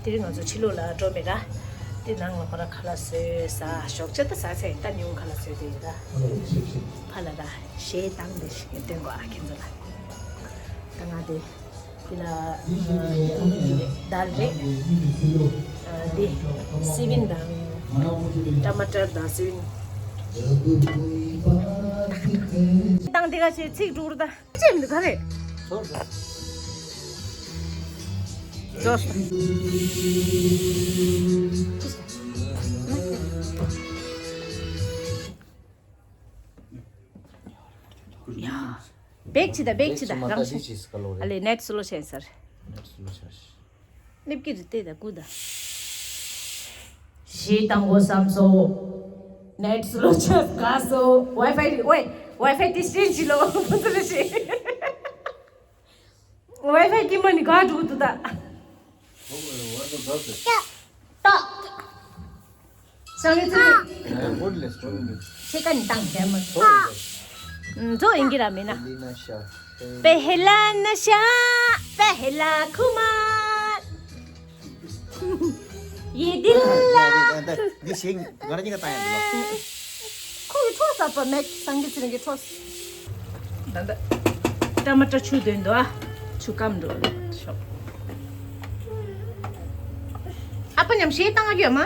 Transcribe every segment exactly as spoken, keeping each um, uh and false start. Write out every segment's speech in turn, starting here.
དེ་རིང་ང་ཚོ་ཕྱི་ལོགས་ལ་འགྲོ་མེད་ད། དེ་ནང་ལ་ཁོ་ར་ཁ་ལག་བཟོས་ཟ། ཞོགས་ཇ་ད་ཟ་ཚར་ཡིན། ད་ཉུང་ཁ་ལག་བཟོས་དེ་ཡིན་ད། ཕ་ལ་ད་གཞས་བཏང་དེ་ཞིག་སྟོན་གོ་ཨ་ཁྱེད་ཚོ་ལ། ད་ང་དེ་དེ་ལ་དལ་རེད། དེ་སི་ཝིན་དང་ཊ་མ་ཊར་དང་སི་ཝིན། བཏང་དེ་ག་ཞིག་ཚིག་འགྲོ་རུ་ད། ཅེས་མི་འདུག་ག་རེ། ཟོར་ཟོར། ཅོས། ཡ། བེག་ཅི་ད་བེག་ཅི་ད་རང་ཤི། ཨ་ལེ་ནེཊ་སི་ལོ་ཆེན་སར། ནེཊ་སི་ལོ་ཆེན། སླེབས་ཀྱི་རེད་དེ་ད་སྐུ་ད། གཞས་བཏང་དགོས་བསམ་སོང་། ནེཊ་སི་ལོ་ཆེན་དགའ་སོང་། ཝའི་ཕའི་ཝའི་ཝའི་ཕའི་དེ་སྤྲིན་གྱི་ལོ་ཕུན་ཚོགས་རེ་ཞིག་ཝའི་ཕའི་དཀྱིལ་མ་ནི་དགའ་འགྲོ་གི་འདུག་ད། ད། སང་ཉིན་ཚེ་རིང་། ཨ། ངོ་ལེ་སོ་ནི། ཁྱེད་ཀ་ནི་བཏང་བསྡད་མ་སོང་། ཚོ་ཡིན་གྱི་ར་མིན་ན། ལི་ན་ཤ། པེ་ཧེ་ལ་ན་ཤ། པེ་ཧེ་ལ་ཁུ་མ། ཡེ་དི་ལ། འདི་ཤེས་ང་རང་གཉིས་ཀ་བཏང་ཡ་འདུག་ལ། ཁོ་གི་འཕྲོ་ཟ་པ་མེད། སང་ཉིན་ཚེ་རིང་གི་འཕྲོ། ད་ད། ཊ་མ་ཊ་ཆུ་འདོན་འདུག་ཨ། ཆུ་སྐམ་འགྲོ་ཤོག་ཨ་ཕ་མཉམ་གཞས་བཏང་ཡོད་མ།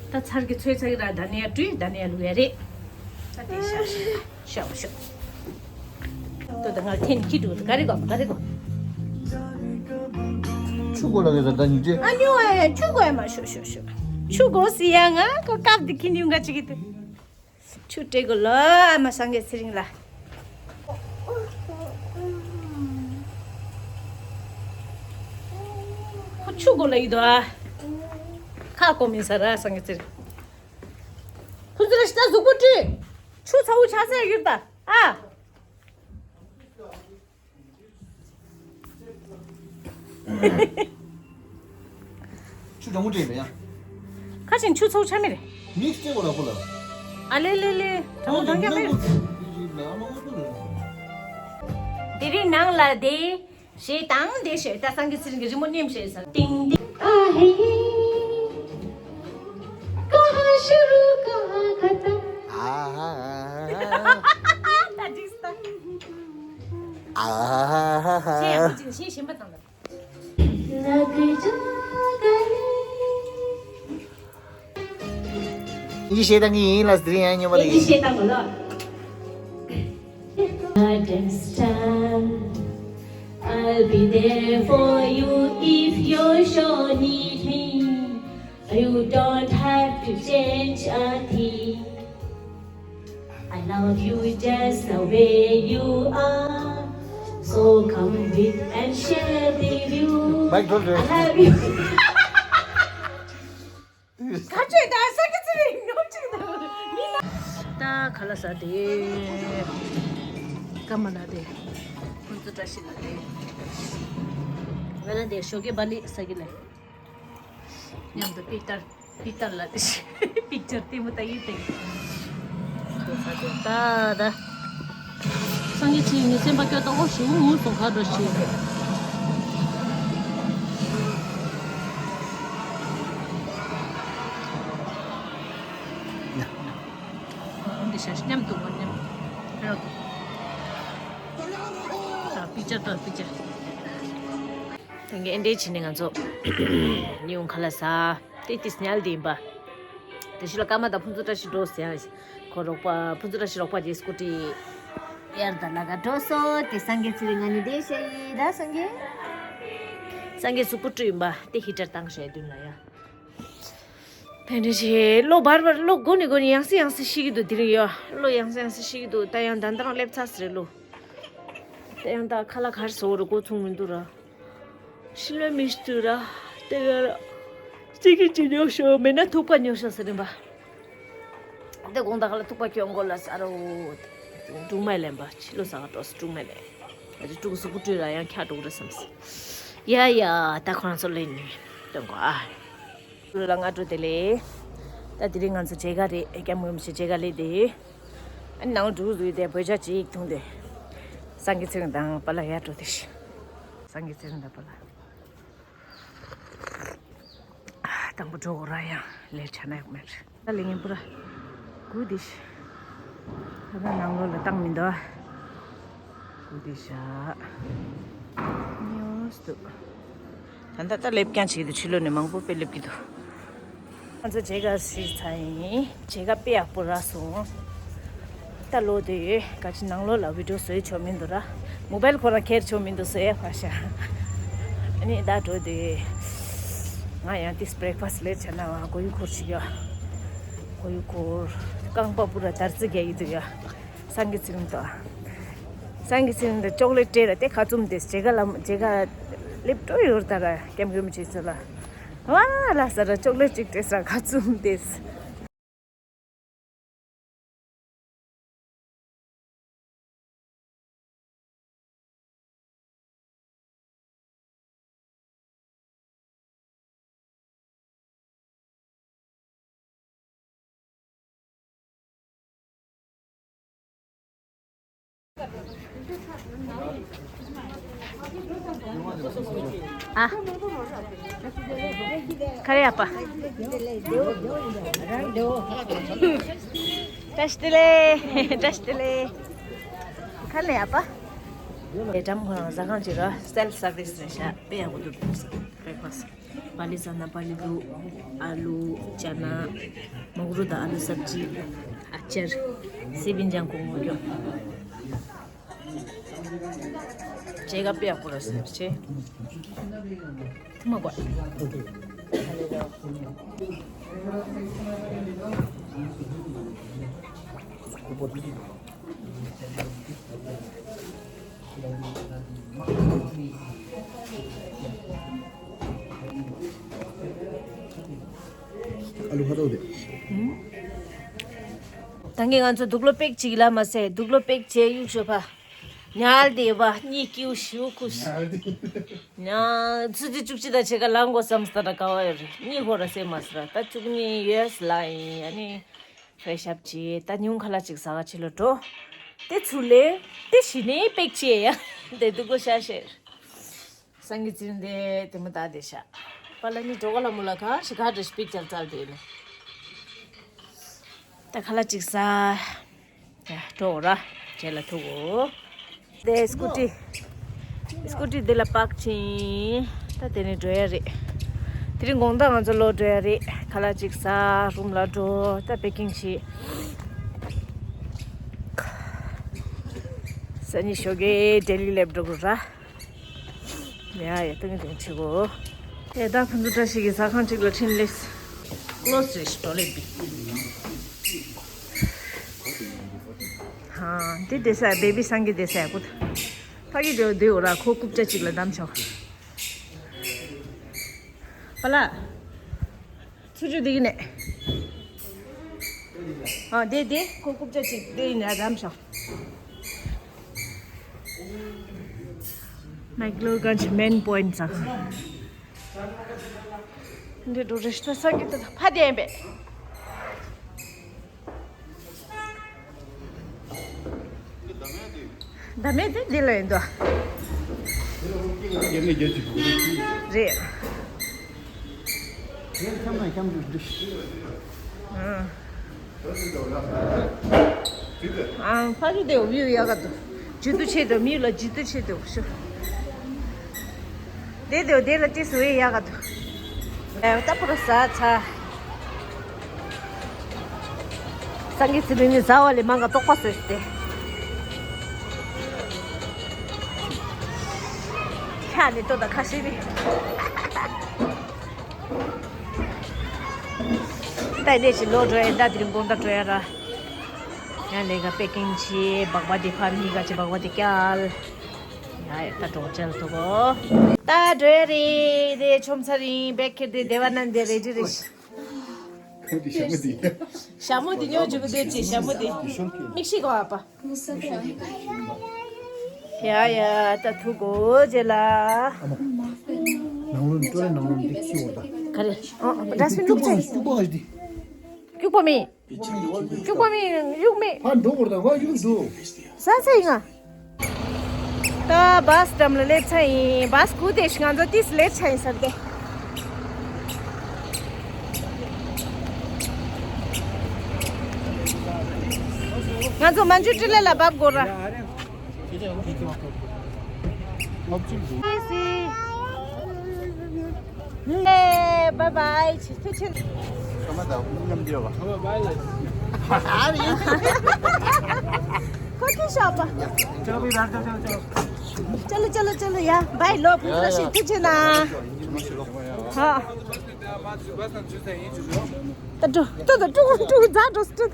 ད་ཚར་གི་ཚོད་ཚར་གི་ར། ད་ནས་ཡ་བཀྲུས། ད་ནས་ཡ་བླུག་ཡ་རེད། ད་དེ་ཤ་ཤ་ཤ་ཤ། ད་ད་ང་ཐེན་ཁྱི་འགྲོ་ག་རེ་གོ་ག་རེ་གོ། ཆུ་གོ་ལ་གི་ད་ད་ཉིན་ཅེ། ཨ་ཉོ་ཨེ་ཆུ་གོ་ཨེ་མ་ཤོ་ཤོ་ཤོ། ཆུ་གོ་སི་ཡ་ང་ཁོ་སྐབས་དེ་ཁྱི་ཉུང་ག་ཅིག་གི་དུ། ཆུ་སྤྲད་དགོས་ལ་ཨ་མ་སངས་རྒྱས་ཚེ་རིང་ལ། ཁོ་ཆུ་དགོས་ལ་ཡིད་དོ་ཨ། ཁ་སྐོམ་ཡིན་ས་ར་སངས་རྒྱས་ཚེ་རིང་། ཁོ་ཚོ་ལ་ཤི་ད་གཟུགས་པོ་བཀྲུས། ཆུ་ཚ་བོ་ཆགས་ས་ཡོད་ད་ཨ། ཆུ་གྲང་མོ་སྤྲད་མེད་ཡ། ཁ་ཆེན་ཆུ་ཚོགས་ཆ་མེད་རེད། མིག་སྤྲད་གོ་ར་ཁོ་ལ། ཨ་ལེ་ལེ་ལེ། གྲང་མོ་གྲང་རྒྱ་མེད་རེད། དེ་རིང་ནང་ལ་དེ་གཞས་བཏང་དེ་གཞས་ད་སངས་རྒྱས་ཚེ་རིང་གི་རི་མོ་མཉེམ་བྱས་ས། ཏིང་ཏིང་། ཨ་ཧེ། ཀ་ཧ་ཤུ་རུ་ཀ་ཧ་ཁ་ཏ། ཨ་ཧ། ད་འགྲིག་སྟ། ཨ་ཧ་ཧ་ཧ། གཞས་ཡག་པོ་ཅིག་གཞས་གཞན་པ་བཏང་ད། ཡི་ཤེས་དང་ངི་ཡིན་ལ་དེ་རིང་ཡང་ཉོ་བ་ལ་ཡི་ཤེས་དང་ལ། Understand. I'll be there for you if you sure need me. You don't have to change a thing. I love you just the way you are. So come with and share the view. Mic don't I love you. ག་ཚོད་ད་ས་གི་ཚེ་རིང་ཉོབ་ཅིག་ད། ད་ཁ་ལག་ཟ་དེ། ཀ་མ་ལ་དེ། ཁོ་ཚོ་བཀྲ་ཤིས་ལ་དེ། ང་ལ་དེ་ཞོགས་ཀས་བ་ལི་ཟ་གི་ལ། མཉམ་དུ་པིག་ཏར་པིག་ཏར་ལ་དེ་ཤི་པིག་ཅར་ལྟད་མོ་ལྟ་ཡི་དེ། ད་ད། སངས་རྒྱས་ཆོས་ཉི་སེམས་པ་སྐྱོ་ཏོག་ཞིག་ངུ་སོང་ག་འགྲོ་ཞིག་འདི་ཤ་མཉམ་དུ་ངོ་མཉམ། ད་པིག་ཅར་ད་པིག་ཅར། དེང་གི་ཨེ་འདྲའི་ཕྱི་ནས་ང་ཚོ་ཉི་ཧོང་ཁ་ལག་ཟ། ཏེ་ཏིས་ཉལ་དེ་ཡིན་པ། དེ་ཤི་ལ་ཀ་མ་དང་ཕུན་ཚོགས་བཀྲ་ཤིས་འགྲོ་ཟེར་ཡ། ཁོ་རོགས་པ་ཕུན་ཚོགས་བཀྲ་ཤིས་རོགས་པ་དེ་སྐུ་ཊི་ཡར་དང་ལ་ཀ་འགྲོ་སོ། དེ་སངས་རྒྱས་ཚེ་རིང་ང་ནི་དེ་ཤེས་ཡི་ད་སངས་རྒྱས། སངས་རྒྱས་གཟུགས་པོ་བཀྲུས་ཡིན་པ་དེ་ཧི་ཊར་བཏང་ཤེས་དུས་ལ་ཡ། དེ་འདྲ་ཞིག་བློ་བར་བར་བློ་སྒོ་ནས་སྒོ་ནས་ཡང་སེ་ཡང་སེ་ཤི་གི་འདུག་དེ་རིང་ཡོ་བློ་ཡང་སེ་ཡང་སེ་ཤི་གི་འདུག་ད་ཡང་ད་ལྟ་རང་སླེབས་ཚར་ཟེར་བློ། ད་ཡང་ད་ཁ་ལག་གར་སོ་རུ་སྒོ་ཚུགས་མི་འདུག་ར། ཤི་ལོས་མི་ཤི་དུས་ར། དེ་གར་ཅི་གི་ཅི་ཉོ་ཤོག་མེད་ན་ཐུག་པ་ཉོ་ཤོག་ཟེར་རིན་པ། དེ་དགོང་དག་ལ་ཐུག་པ་ཁྱོད་མགོ་ལ་ཟ་རོ། ཀྲུང་མ་ལེན་པ་ཕྱི་ལོ་ཟ་ག་འགྲོ་སི་ཀྲུང་མ་ལེན། ཨ་ཅེ་ཀྲུང་གཟུགས་པོ་བཀྲུས་ར་ཡང་ཁྱག་འགྲོ་གི་རེད་བསམ་སི། ཡ་ཡ་ད་ཁོ་རང་ཚོ་ལེན་ནི་སྟོན་གོ་ཨ། ལ་ང་འགྲོ་དེ་ལས། ད་དེ་རིང་ང་ཚོ་མཇལ་ཁ་རེད་ཨེ་ཀྱ་མོས་མི་ཤེས་མཇལ་ཁ་ལས་དེ། ཨ་ནང་འགྲོ་གི་རེད་དེ་བོད་ཇ་ཅིག་འཐུང་དེ། སངས་རྒྱས་ཚེ་རིང་དང་པཱ་ལགས་ཡར་འགྲོ་དེ་ཤི། སང་གི་ཚེ་རིང་ད་པ་ལ། དང་པོ་འགྲོ་འོ་ར་ཡང་ལས་བྱ་ན་ཡོག་མེད། ད་ལས་ངན་པུ་ར་གུ་དི་ཤི། ད་ད་ནང་ལོགས་ལ་བཏང་མི་འདུག་ཨ། གུ་དི་ཤ་ཉོས་འདུག་ད་ད་ད་ལེབ་ཀྱང་བྱེད་ཀྱི་འདུག་ཕྱི་ལོགས་ནས་མང་པོ་དཔེ་ལེབ་ཀྱི་འདུག་ང་ཚོ་མཇལ་ཁ་ཞིག་ཚར་ཡིན། མཇལ་ཁ་དཔེ་ཡག་པོ་རག་སོང་། ད་ལོག་དེ་ཡོད་ག་ཅི་ནང་ལོགས་ལ་བི་ཌིའོ་བཟོས་ཆོག་མི་འདུག་ར། མོ་བལ་ཁོ་རང་ཁྱེར་ཆོག་མི་འདུག་ཟེར་ཕ་ཤ། ཨ་ནི་ད་འགྲོ་དེ། ང་ཡང་ཏིས་བྷི་རེག་ཕ་སི་ལེ་བྱ་ན་བ་གོ་ཡུ་འཁོར་ཞིག་ཡོད། གོ་ཡུ་འཁོར། རྐང་པ་པུ་ར་དར་རྩི་རྒྱག་གི་འདུག་ཡོད། སང་གི་ཚིག་རིང་དོ། སང་གི་ཚིག་རིང་དོ་ཅོག་ལེ་ཊི་སྤྲད་ར་དེ་ཁ་བཙུམ་དེ་ཇེ་ག་ལ་ཇེ་ག་ལེབ་ཏོ་ཡོར་ད་ར་ཀེམ་ཀེམ་ཅིག་ཚོ་ལ། ཝ་ལ་ས་ར་ཅོག་ལེ་ཊི་ཅིག་སྤྲད་ས་ཁ་བཙུམ་དེ། ཨ། ཁ་རེ་ཨ་པ། བཀྲ་ཤིས་བདེ་ལེགས། བཀྲ་ཤིས་བདེ་ལེགས། ཁ་ནས་ཨ་པ། ལས་འགྲམ་ཁོ་རང་ཟ་ཁང་ཅིག་ར་སེལ་ཕི་སར་བི་སི་རེད་ཤག་དཔེ་ཡག་པོ་འདུག་བྷི་རེག་ཕ་སི། པ་ལི་ཙ་ན་པ་ལི་ལུ། ཨ་ལུ། ཅ་ན། མོག་རུ་དང་ཨ་ལུ་སབ་ཇི། ཨ་ཅར། སི་བིན་ཅང་གོང་མོ་རྒྱོ། ཇེ་ག་པེ་ཡག་པོ་ར་སེ་ཆེ། ཐུ་མ་གོ། ཨ་ལུ་ཧ་ཏོ་དེ། ད་གིན་ང་ཚོ་དུག་ལོ་པེག་ཅིག་ལ་མ་ཟད་དུག་ལོ་པེག་ཅེ་ཡུག་ཤོ་ཕ། ཉལ་དེ་བ་གཉིད་ཀྱིའུ་ཤིའུ་ཁུ་ཤི། ཉ་ཚུ་ཅི་བཅུ་གཅིག་དང་ཕྱེད་ཀ་ལང་གོ་བསམ་སྟ་ར་ག་བ་ཡོད་རེད། གཉིད་ཁོ་ར་སེ་མ་སི་ར་ད་བཅུ་གཉིས་ཡོད་ལ་ཡིན་ཨ་ནི། ཧེ་ཞབས་ཀྱི་ད་ཉུང་ཁ་ལ་ཅིག་ཟ་ག་ཕྱི་ལོ་འགྲོ། དེ་ཚུ་ལས་དེ་ཞི་ནས་པེག་ཅེ་ཡ་དེ་དུག་གོ་ཤ་ཤེར། སང་གི་ཙིན་དེ་དེ་མོ་ད་དེ་ཤ། པ་ལ་ནི་གྲོ་ག་ལ་མུ་ལ་གང་ཞིག་ག་འདྲ་ཞིག་པིག་ཅར་ཙལ་དེ་ནི། ད་ཁ་ལ་ཅིག་ཟ། ཡ་འགྲོ་ར། ཁྱེད་ལ་ཐུག་གོ། དེ་སྐུ་ཏི། སྐུ་ཏི་དེ་ལ་པག་ཅིང་། ད་དེ་ནི་འགྲོ་ཡ་རེད། དེ་རིང་དགོང་དག་ང་ཚོ་ལོ་འགྲོ་ཡ་རེད། ཁ་ལ་ཅིག་ཟ་རུམ་ལ་འགྲོ་ད་པེ་ཀིང་བྱེད། སང་ཉིན་ཞོགས་ཀས་ལྡི་ལི་སླེབས་འགྲོ་དགོས་ར། ཡ་ཡ་ཏུང་ཏུང་ཆི་གོ། ཡ་ད་ཕུན་ཚོགས་བཀྲ་ཤིས་ཀྱི་ཟ་ཁང་གཅིག་ལ་ཕྱིན་ལེས། ཀློ་སི་རེ་ཞིག་འགྲོ་ལེ་བི། ཧ་འདི་བསྡད་ས་བེ་བི་སང་གི་བསྡད་ས་ཡ་ཀུ། ཕ་གི་དེ་བསྡད་འོ་ར་ཁོ་རྐུབ་ཀྱག་གཅིག་ལ་བསྡམས་ཤོག་པ་ལ། ཚུར་ཅུ་འདི་གི་ནས། ཨ་དེ་དེ་ཁོ་རྐུབ་ཀྱག་གཅིག་དེ་ཡིན་ན་བསྡམས་ཤོག་མེག་ལོར་གན་མེན་པོ་ཡིན་ཙང་། འདི་འགྲོ་རེ་ཤི་ས་གི་ཏུ་ཕ་དེ་ཡིན་པས། ད་མེད་དེ་འདི་ལ་ཡིན་དོ། རེད། ཨང་། ཕ་གི་དེ་བིའུ་ཡག་ག་འདུག་ཇུ་ཏུ་ཆེ་དོ་མི་ལ་ཇུ་ཏུ་ཆེ་དོ་ཤོ། དེ་དེ་དེ་ལ་ཏི་སུ་ཡག་ག་འདུག་ཨེ་ད་པུ་ར་ས་ཚ། སང་གི་ཚི་ལི་ནི་ཟ་བ་ལས་མང་ག་ཏོག་པ་སོས་ཏེ། ཁྱ་ནི་ཏོ་ད་ཁ་ཤི་རི། ད་ནས་ཅི་ལོ་འགྲོ་ཡ་ད་དེ་རིང་དགོང་དག་འགྲོ་ཡ་ར། ཡང་ལས་ཀ་པེ་ཀིང་བྱེད་སྦག་སྦག་དེ་ཕར་མི་ག་ཅི་སྦག་སྦག་དེ་བསྐྱལ། ཡ་ཡ་ད་འགྲོ་བྱེད་ཐུབ་གོ། ད་འགྲོ་ཡ་རེད་དེ་ཆོམ་ཚ་རིང་བེག་ཁེར་དེ་དེ་བ་ནན་དེ་རེ་ཌི་རེད། གང་དེ་ཞྭ་མོ་དེ། ཞྭ་མོ་དེ་ཉོ་འཇུག་གི་འདོད་ཅེས་ཞྭ་མོ་དེ། མིག་ཤེས་གོ་ཨ་ཕ། ཡ་ཡ་ད་ཐུག་གོ་རྗེ་ལ། ནང་ལོགས་ནས་ཀྲོ་རེ་ནང་ལོགས་ནས་འདི་ཁྱི་འོ་ད། ག་རེ། ཨ་ཨ་ཌ་སི་བིན་བླུགས་ཚེ། སྐྱུག་པ་ཨ་ཞིག་འདི། སྐྱུག་པ་མེད། སྐྱུག་པ་མེད་གཡུག་མེད། ཕར་འགྲོ་བར་དང་ང་གཡུག་འདུག་ཟ་ཚེ་ཡིན་ང་། ད་བཱས་འགྲམ་ལ་སླེབས་ཚར་ཡིན། བཱས་སྒུག་བསྡད་ཤག་ང་ཚོ་ཏིས་ལེཊ་ཆགས་ཡིན་ཟེར་ཏེ། ང་ཚོ་མན་ཇུ་ཊི་ལ་ལ་བབས་དགོས་ར། ཨེ། བཱའི་བཱའི། ཐུགས་རྗེ་ཆེ། ཁོ་ཐུག་ཤོག་པ། चलो चलो चलो या भाइ ལོ་ཕུལ་ཤིག་ཐུགས་རྗེ་ཆེ་ན། ཧ། ད་འགྲོ་ད་ད་ཀྲུག་ཀྲུག་ཛ་འགྲོ་སི་ཀྲུག་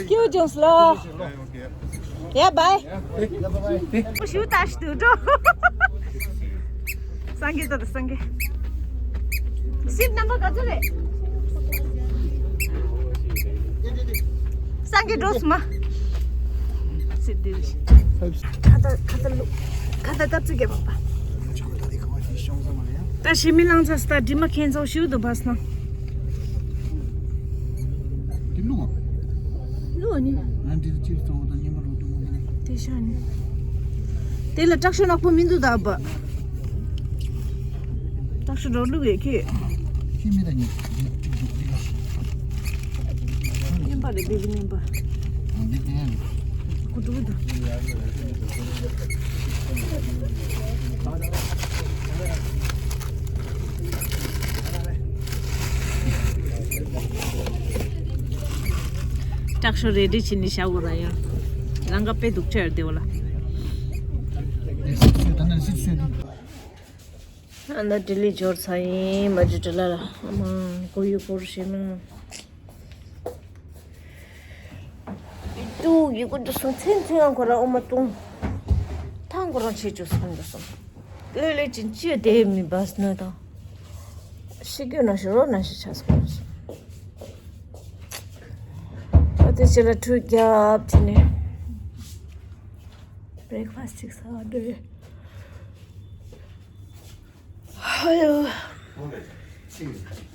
ཀེའུ་ཇོན་སི་ལོ། ཡ་བཱའི། ཞུ་ད་ཞུ་འགྲོ། སངས་རྒྱས་ད་ད་སངས་རྒྱས། སིབ་རྣམ་པ་ག་ཚོད་རེད། སངས་རྒྱས་འགྲོ་སོང་མ། སིབ་དེ་རེད། ཁ་ད་ཁ་ད་ལུ། ཁ་ད་ཏབ་ཙི་གེ་མ་པ། ད་ཞི་མི་ལང་ཚ་སི་ད་དྲི་མ་ཁེན་ཚོགས་ཞུ་འདུག་བཱས་ན། དེ་ལུག་ཨ། ལུག་ཨ་ནི། ང་འདིར་སྤྱིར་གཙོ་བོ་དང་སྙན་པ་ལོ་དུ་མོ་གི་ནི། དེ་ཤ་ནི། དེ་ལ་སྐྲག་ཤོ་ནག་པོ་མི་འདུག་ད་བ། སྐྲག་ཤོ་འགྲོ་ལུག་ཡེ་ཁི། ཁྱི་མི་ད་ནི། འདི་འདི་འདི་ལ། སྙན་པ་རེད་བེ་བི་སྙན་པ། འདི་དེ་ཡང་། ཀུ་ཏུ་ཀུ་ཏུ། སྐྲག་ཤོ་རེ་ཌི་བྱས་ནས་བཞག་དགོས་ར་ཡང་། ལང་ཀ་དཔེ་སྡུག་ཅག་ཡོད་དེ་བ་ལ། ཨ་ན་ལྡི་ལི་འབྱོར་ཚར་ཡིན། མ་ཇུ་ཊི་ལ་ལ་ཨ་མ་གོ་ཡུ་གོར་ཤེ་མ། ཏུ་ཡི་གུ་འདུག་སོང་ཚན་ཚན་ཁོ་ར་ཨོ་མ་ཏུང་། ཐང་ཁོ་རང་ཆེ་ཆུ་སོང་འདུག་སོང་། ལོས་ལོས་ཅིན་ཅི་དེ་མི་བས་ནོ་དང་། ཤི་གྱོད་ན་ཤི་རོ་ན་ཤི་ཆ་སོང་། ཨ་དེ་ཕྱི་ལ་ཁྲུས་རྒྱབ་ཕྱི་ནས་བྷི་རེག་ཕ་སི་ཅིག་ཟ་བ་འདོད། ཧ་ཡོ།